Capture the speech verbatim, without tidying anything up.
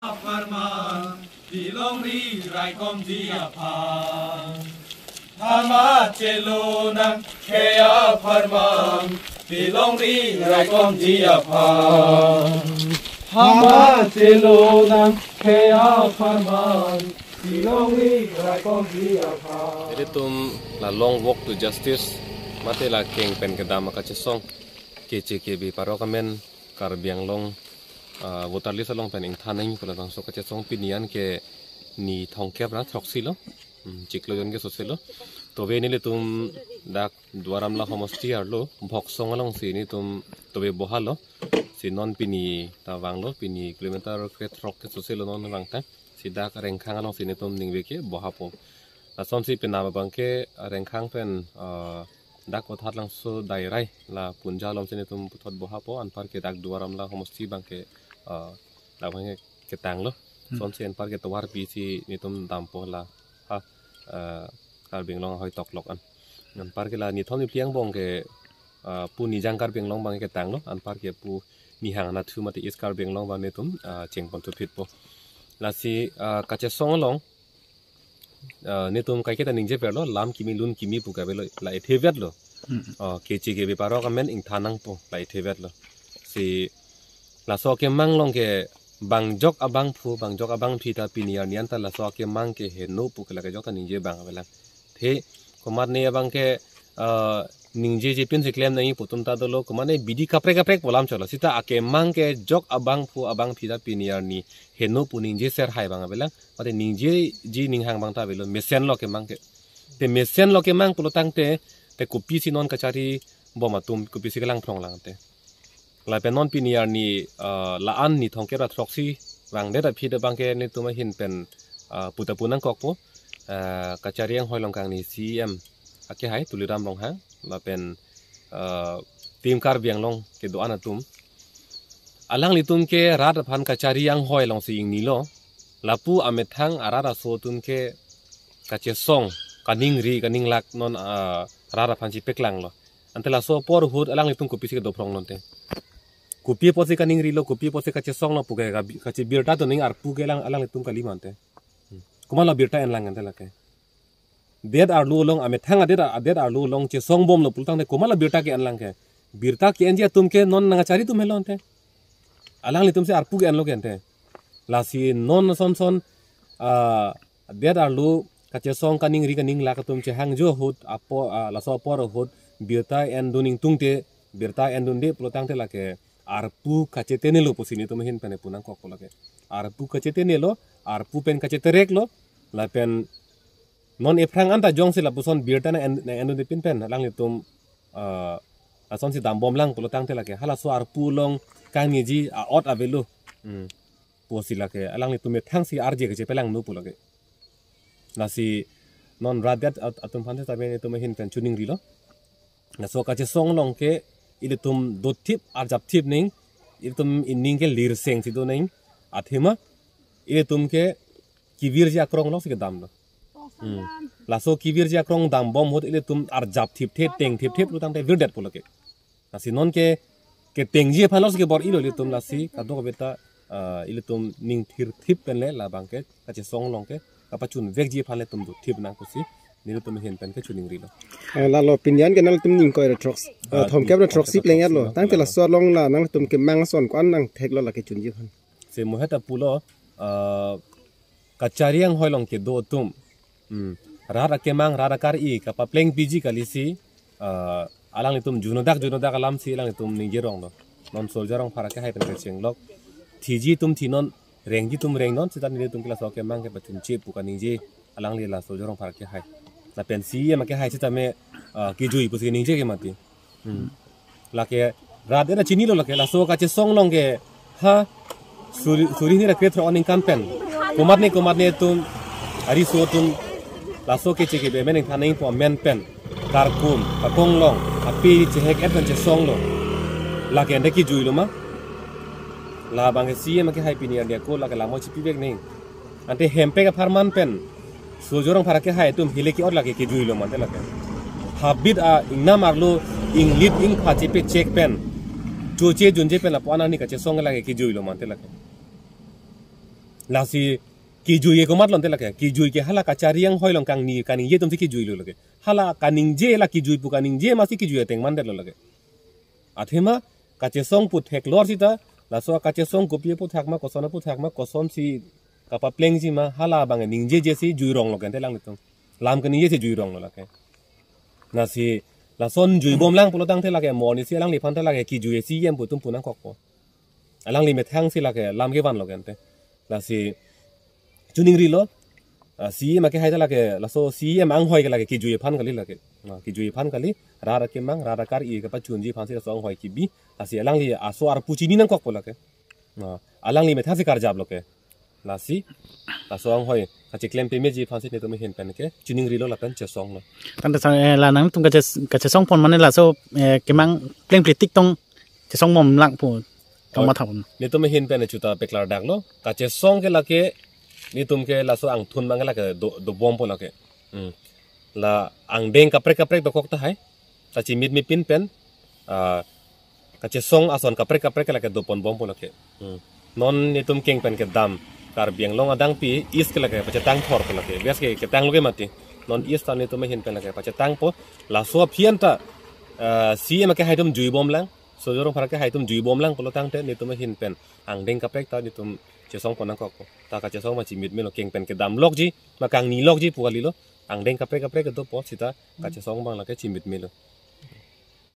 Apharman, pilongri raikomji aphan. Hama chelonang khei apharman, pilongri raikomji aphan. Hama chelonang khei apharman, pilongri raikomji aphan. Ilitum la long walk to justice, mate la keng pen kedam akachesong, K C K B parok amen Karbi Anglong, ah, voter list along pen ingthan nangji pu labangso kachesong pini an ke ni thomkep ra throksi lo. Hmm, chiklo jon ke sose lo. Tove nelitum dak Duar Amla homosti arlo, Bhoksong alongsi nelitum tove boha lo. Si non pini ta vanglo, pini kilometer krethrok ke sose lo non vangtang. Si dak Rengkhang alongsi nelitum ningve ke bohapo. Lasonsi penap abang ke Rengkhang pen, ah, dak Kothat Langso Dairai la Punja alomsi nelitum puthot bohapo, anpar ke dak Duar Amla homosti abang ke, ah, dak abang ke ketanglo. Hmm. Sonsi anpar ke tovar pisi nelitum dampo la, ha, ah, Karbi Anglong ahoi toklok an. Anpar ke la nithom niphli angbong ke, ah, pu nijang Karbi Anglong abang ketanglo, anpar ke pu nihang nathu mate East Karbi Anglong abang nelitum, ah, chengpon thuphitpo. Lasi, ah, kachesong along, ah, nelitum kaiketa ningjeverlo, lam kimi lun kimi pu kavelo, la ethe vetlo. Hmm. Ah, K C K B parok amen ingthan nangpo, la ethe vetlo. Si laso akemang along ke bangjok abangphu, bangjok abangphi ta pini arni an ta laso akemang ke heno pu ke lake jok ta ningje abang avelang. The komatne abang ke, ah, ningjeje pinsi klem nangji pu atum ta dolo, komatne bidi kaprek kaprek pu alam cholo. Seta akemang ke jok abangphu abangphi ta pini arni heno pu ningje ser hai abang avelang. Mate ningjeji ninghang abang ta avelo, mesenlo akemang ke. Te mesenlo akemang pulo tangte, te kopisi non kachari bom atum kopisi kelang phrong lang te. Lapen non pini arni, ah, la-an ni thomkep ra throksi vangdet aphi abang ke nelitum ahin pen, ah, puta pu nangkokpo, ah, kachari anghoi along kangni C E M akehai Tuliram Ronghang lapen, ah, Team Karbi Anglong kedo-an atum. Alanglitum ke rat aphan kachari anghoi alongsi ingnilo. Lapu amethang arat aso atum ke kachesong, kaningri, kaninglak non, ah, rat aphan chipeklanglo. Ante laso apor ahut alanglitum kopisi kedo phrong non te. Kopi apotsi kaningrilo, kopi apotsi kachesonglo pu ke kabi-, kachebirta doning arpu ke alang, alanglitum kali ma ante. Hmm. Komatlo birta enlang ante lake. Det arlo along amethang adet, adet arlo along chesong bomlo pulo tangte komatlo birta ke-en lang ke. Birta ke-enji atum ke non nangkachari atum helo ante. Alanglitum si arpu ke-enlo ke ante. Lasi non son son, ah, det arlo kachesong kaningri kaninglak atum chehangjo ahut apo, ah, laso apor ahut birta endun ingtungte, birta endunde pulo tangte lake arpu kachetenelo pusi nelitum ahin pen pu nangkokpo lake. Arpu kachetenelo, arpu pen kachetereklo, lapen non ephrang anta jongsi lapuson birta nang en-, nang endunde pin pen alanglitum, ah, lasonsi dam bomlang pulo tangte lake halaso arpu along kangniji a-ot avelo. Hmm. Pusi lake alanglitum methangsi arje kachepelangno pu lake. Lasi non rat det at-, atum aphan setame nelitum ahin pen choningrilo. Laso kachesong along ke ilitum dothip arjapthip ning, ilitum ining ke lirseng si do ning, athema ilitum ke kevirji akrong alongsi kedamlo. Hmm. Laso kevirji akrong dam bom ahut ilitum arjapthipthe, tengthipthe pulo tangte virdetpo lake. Lasi non ke ketengji aphan alongsi kebor-ilo ilitum, lasi kadokave ta, ah, ilitum ning thirthip pen le labang ke kachesong along ke kapachunvekji aphan le itum dothip nang pusi nelitum ahin pen ke choningrilo. Ah, lalo pini an ke nangtum ning koi ra throksi, ah, ah, thomkep ra throksi thomkep ra pleng throksi arlo. Tangte lo. Laso along la nangtum kemang ason ko-an nangtheklo lake chunji aphan. Si mohet ta pulo, ah, kachari anghoi along kedo atum. Hmm. Rat akemang, rat akari kapaplengpiji kalisi, ah, alanglitum junodak junodak alamsi alanglitum ningje ronglo. Non Soldier Rongphar akehai pen kachenglok. Thiji atum thi non, rengji atum reng non, seta nelitum ke laso akemang kepachunche pu kaningje alangli la Soldier Rongphar akehai. Lapen C E M akehai setame, ah, kejui pusi ningje ke mati. Hmm. Lake rat det ta chinilo lake laso kachesong along ke ha suri, suri hini ra krethrok aningkan pen komatne komatne atum ariso atum laso K C K B amen ingthan nangpo amen pen karkum kakonglong ape chehek-et pen chesonglo. Lake ante kejuilo ma? Labang ke C E M akehai pini arni ako lake lamo chipivek nang. Ante hempek apharman pen Soldier Rongphar akehai atum hile ke-ot lake kejuilo ma ante lake. Habit a ingnam arlo inglit ingpha chepechek pen choche junje pen lapu-an arni kachesong lake kejuilo ma ante lake. Lasi kejui ke komat lo ante lake. Kejui ke hala kachari anghoi along kangni kaningje atumsi kejui lo lake. Hala kaningje la kejui pu kaningje masi kejui ateng mandetlo lake. Athema kachesong pu theklor sita, laso kachesong kopi aputhak ma, koson aputhak ma, kosonsi kapaplengji ma, hala abang ningjeje si jui ronglo ke ante alanglitum. Lam kaningje si jui ronglo lake. Lasi lason jui bomlang pulo tangte lake mo ni si alangliphan te lake kejui C E M pu atum pu nangkokpo. Alangli methang si lake lam kevanlo ke ante. Lasi chiningrilo, ah, C E M akehai ta lake, laso C E M anghoi ke lake kejui aphan kali lake. Ah, kejui aphan kali, rat akemang, rat akar-i kepachunji aphansi laso anghoi kebi, lasi alangli aso arpu chini nangkokpo lake. Ah, alangli methang si karjaplo ke. Lasi, laso anghoi kacheklem pemeji aphansi netum ahin pen ke chiningrilo lapen chesonglo. Tangte sa, eh, la nangtum kache-, kachesong pon mane laso, eh, kemang plengpli tik tong chesong bomlang pu tong Oh, mathapon. Netum ahin pen chuta peklardaklo. Kachesong ke lake, netum ke laso angthun abang ke lake do, dobompo lake. Hmm. La angdeng kaprek kaprek dokok tahai. Ta chimitme pin pen, ah, kachesong ason kaprek kaprek ke lake doponbompo lake. Hmm. Non netum keng pen kedam Karbi Anglong adang pi East ke lake pachetang thorpo lake. West ke ketanglo ke mati. Non East ta netum ahin pen lake pachetangpo. Laso aphi anta, ah, C E M akehai atum jui bomlang. Surjya Rongphar akehai atum jui bomlang pulo tangte netum ahin pen angdeng kaprek ta netum chesong pon nangkokpo. Ta kachesong ma chimitmelo, keng pen kedamlokji, ma kangnilokji pu kalilo. Angdeng kaprek kaprek kedopo sita kachesong abang lake chimitmelo.